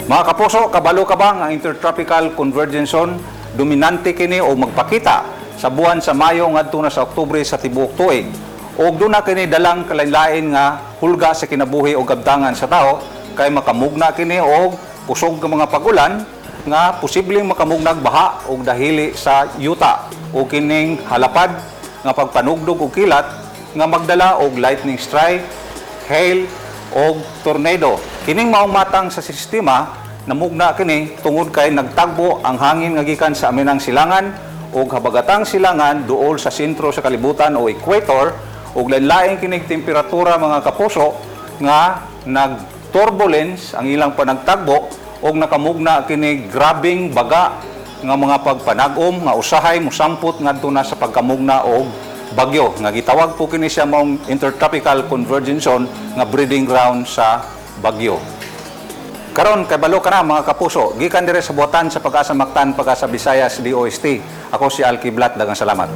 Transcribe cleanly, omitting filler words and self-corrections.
Mga kapuso, kabalo ka ba nga ang Intertropical Convergence Zone dominante kini o magpakita sa buwan sa Mayo ngadto na sa Oktubre sa tibuok tuig? Og duna kini dalang kalain-lain nga hulga sa kinabuhi o kabtangan sa tao kay makamugna kini og kusog nga mga pagulan nga posibleng makamugnag baha og dahili sa yuta o kining halapad nga pagpanugdog og kilat nga magdala og lightning strike, hail og tornado. Kining maong matang sa sistema namugna kini tungod kay nagtagbo ang hangin nga gikan sa amenang silangan og habagatang silangan duol sa sentro sa kalibutan o equator ug lain-lain kinig temperatura, mga kapuso, nga nag-turbulence ang ilang panagtagbo og nakamugna kini grabeng baga nga mga pagpanag-om nga usahay mosampot ngadto na sa pagkamugna og bagyo nga gitawag po kini siya maong Intertropical Convergence Zone nga breeding ground sa bagyo. Karon kabalo ka na, mga kapuso, gikan dire sa buhatan sa Pag-asa Mactan, Pag-asa Visayas, DOST. Ako si Al Kiblat, daghang salamat.